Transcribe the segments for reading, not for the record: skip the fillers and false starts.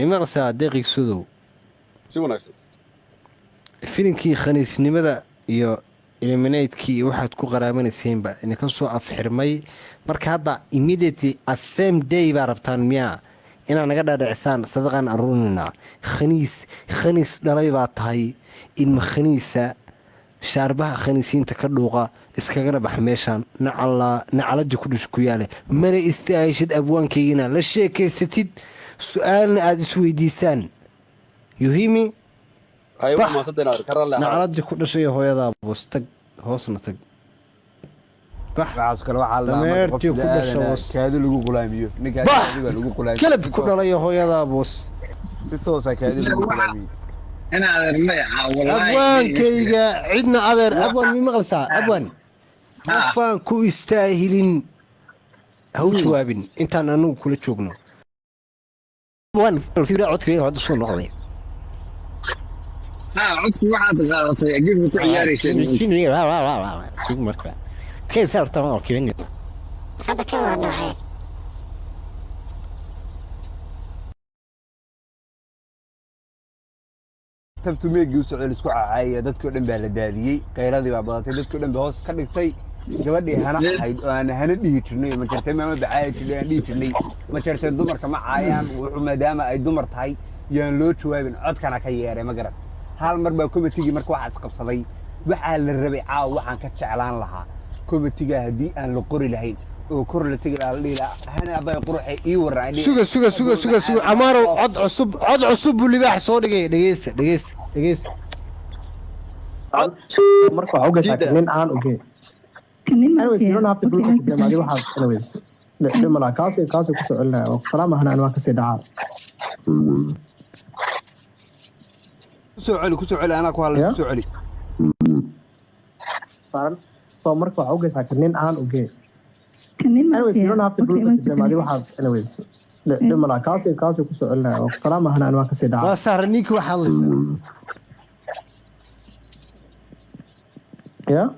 Imarsaa deeqigsudow. Si wanaagsan. Filinkii khaniisnimada iyo eliminatekii iyo waxaad ku qaraabanaysiinba idinka soo afxirmay. Marka hadda immediately a same day baa rabtaan miyaa inaad naga dhaadhicisaan sadaqaan aruurinaa? Khaniis, khaniis dhalay baa tahay, ilma khaniisa, shaarbaha khaniisiinta ka dhuuqa, iskagana bax meeshaan. Nacalaa nacaladii ku dhish ku yaale. Mana istaahishid abwaankaygina la sheekaysatid, su-aalna aada isweydiisaan yuhimi. Ay Bax. waa mahadsantahay inaad ka raalli ahaado. Nacaladii ku dhashay hooyadaa boos tag, hoosna tag, bax. Waxaas kale waxaa la dhahaa marka qof Dameertii ku dhasha bini'aadan ah hoos. Kaadi lagu qulaamiyo ninkaa. Bax. Kaadi baa lagu qulaamiyo. Kalab ku dhalay hooyadaa boos. Si toosa kaadi lagu qulaamiyey. Ina adeer magaca wallaahi. Abwaankayga cidna adeer abwaan mi maqlaysaa? Abwaan, qofaan ku istaahilin ha u jawaabin intaan anagu kula joogno. Abwaan, codkayga hadda soo noqday. Ha, codki waxaad qaadatay agibka ku ciyaaraysa. Sug marka. Kay saarta oo keenay. Hadda kan waa noocee? Tabtu meegii u socday laisku cacaayaya, dadkii o dhan baa la daadiyey, qayladii baa badatay, dadkii o dhan baa hoos ka dhigtay. Gabadhii hana ahayd oo aan hana dhihi jirnay, ma jartay, maama bacaaya jirnay, aan dhihi jirnay, ma jartay, dumarka ma caayaan wuxuu, maadaama ay dumar tahay yaan loo jawaabin, codkana ka yeeray, ma garat. Hal mar baa komitigii marka waxaa isqabsaday, waxaa la rabay caawa waxaan ka jeclaan lahaa komitiga haddii aan la qori lahayn oo kor la tegi lahaa, la dhihi lahaa, "Hana abay quruxe ii warran." Aan dhihi Suga, suga, suga, suga, suga, Amarow. Cod cusub, cod cusub buu libaax soo dhigay. Dhegeysta, dhegeysta, dhegeysta. Marka waxaa ogeysaa nin aan ogeyn. Anyways, you don't have to prove it to them. Adi waxaas, anyways, dhib malaha. Kaasi kaasi kusoo celinaya oo salaam ahna aan waa kasii dhacaa. Kusoo celi, kusoo celi, anaa ku hadlay. Yeah? Kusoo celi. Saaran. So marka waxaa ogeysaa nin aan ogeyn. Anyways, you don't have to prove it to them. Adi waxaas, anyways, dhib malaha. Kaasi kaasi kusoo celinaya oo salaam ahna aan waa kasii dhacaa. Waa sahra ninka waxaa hadlaysaa. Yeah.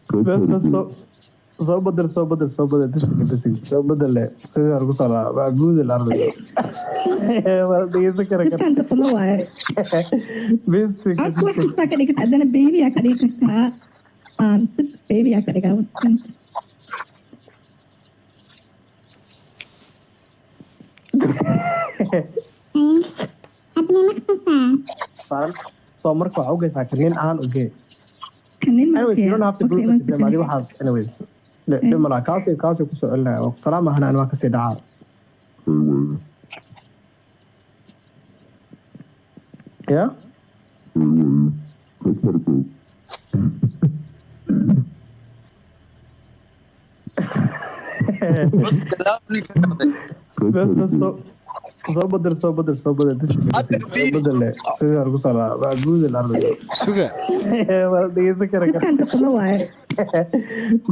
Bas bas, soo bedel, soo bedel, soo bedel, bisiga bisiga soo bedel le sidii lagu salaa macbuud al ardi wala dhegeysan kara kara. Dadkan taqano waaye. Bisiga. Codka wax kastaa ka dhigi kartaa, haddana baby-yaa ka dhigi kartaa. Si baby-yaa ka dhigaa. Saaran. So marka waxaa ogeysaa nin aan ogeyn. Anyways, you don't have to prove it to them. Adi waxaas, anyways, dhib malaha. Kaasi kaasi kusoo celinaya oo salaam ahna aan waa kasii dhacaa. Yeah. Bas bas, soo bedel, soo bedel, soo bedel, bisiga bisiga soo bedel le sidii lagu salaa macbuud al ardi Suga. Wala dhegeysan kara kara. Dadkan taqano waaye.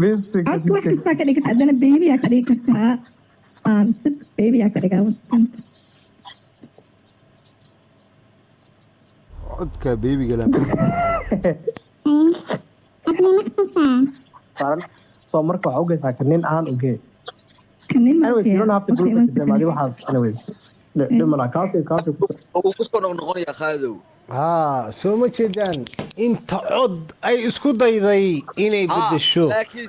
Bisiga. Codka wax Bisiga. kastaa ka dhigi kartaa, haddana baby-yaa ka dhigi kartaa. Si baby-yaa ka dhigaa. Codka beebiga la. Saaran. So marka waxaa ogeysaa nin aan ogeyn. Anyways, you don't have to prove it to them. Adi waxaas, anyways, dhib malaha. Kaasi kaasi Wuu kusoo noqnoqonayaa, Khaalidow. Haa, soo ma jeedaan inta cod ay isku dayday inay bedesho? Laakiin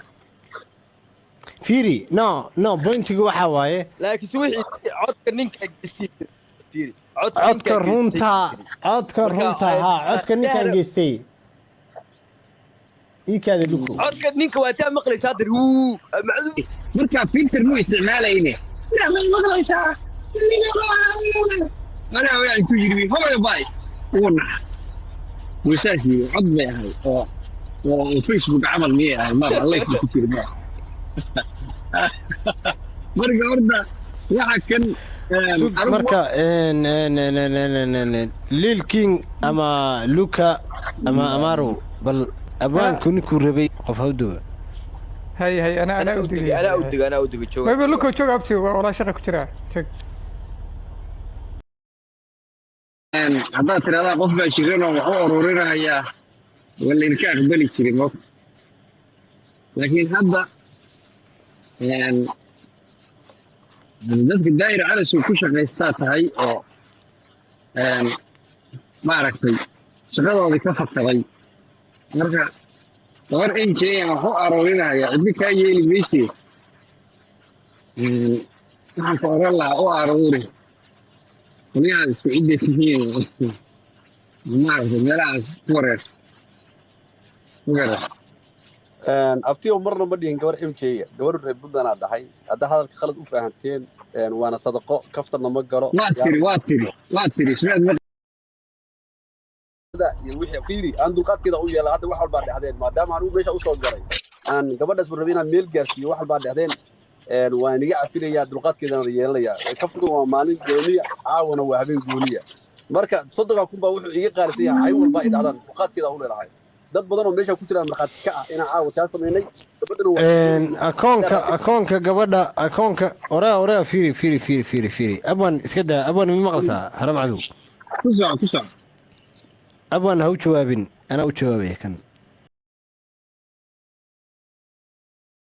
Fiiri, no, no, pointigu waxaa waaye laakiin wixii codka ninka geystay, fiiri, codka ninka geystay. Runta codka. Marka, Runta haa, codka ninkaan geystay iikaada luko. Codka ninka waa taa maqlaysaa hadda wuu macduum. Marka filter muu isticmaalayne, ma maqlaysaa? Anaa waa intuu yiri "Hooyo bay", wuu naxa, wuu saas yiri. Cod bay ahay oo Facebook camal miyay ahay? Ma live ku jiri ma. Marka horta waxa kan Sug. Anigu Marka Lil King ama Luka ama Amaro, bal abwaanku ninkuu rabay qof hawdowa. Hay hay, ana anaa anaa u u degay digay. Anaa u degay, anaa u degay, jooga. Maybe Luko joog, abti walaa shaqa ku jira, joog. Haddaad tiraahdaa qof baa jiran oo wax u ururinayaa. Waa laydinka aqbali jiray moogta, laakiin hadda dadka Daahir Calasow ku shaqaystaa tahay oo maaragtay shaqadoodii ka fakaday. Marka gabar MJ aan wax u aroorinaya, ciddi kaa yeeli mayse. Waxaan ku oran lahaa, u aroori qolyahan isku cidda tihiin oo maaragtay meelahaas ku wareersan magaran. Abtiyo, marna ma dhihin gabar MJ, gabar reer Puntland aa dhahay. Hadda hadalka khalad u fahanteen, waana sadaqo, kaftarna ma galo. Waa tiri, waa tiri, waa tiri, ismaad ma Iyo wixii fiiri aan dulqaadkeeda u yeela. Hadda wax walbaa dhexdeen, maadaama anigu meesha usoo galay aan gabadhaas rabay inaan meel gaarsiiyo, wax walbaa dhexdeen waan iga cafinayaa, dulqaadkeedana yeelanayaa. Kaftigu waa maalin gooniya, caawana waa habeen gooniya. Marka 30,000 baa wuxuu iga qaalisan yahay cay walba ay dhacdaan, dulqaadkeeda u leedahay. Dad badan oo meesha ku jiraan markhaati ka ah inaan caawa taa samaynay. Gabadhana waa Akoonka gabadha, akoonka oraa oraa, fiiri, fiiri, fiiri, fiiri, fiiri. Abwan, iska daa. Abwan, mi maqlaysaa? Haram cadow. Ku soco, ku soco. Abwan, ha u jawaabin, anaa u jawaabaya kan.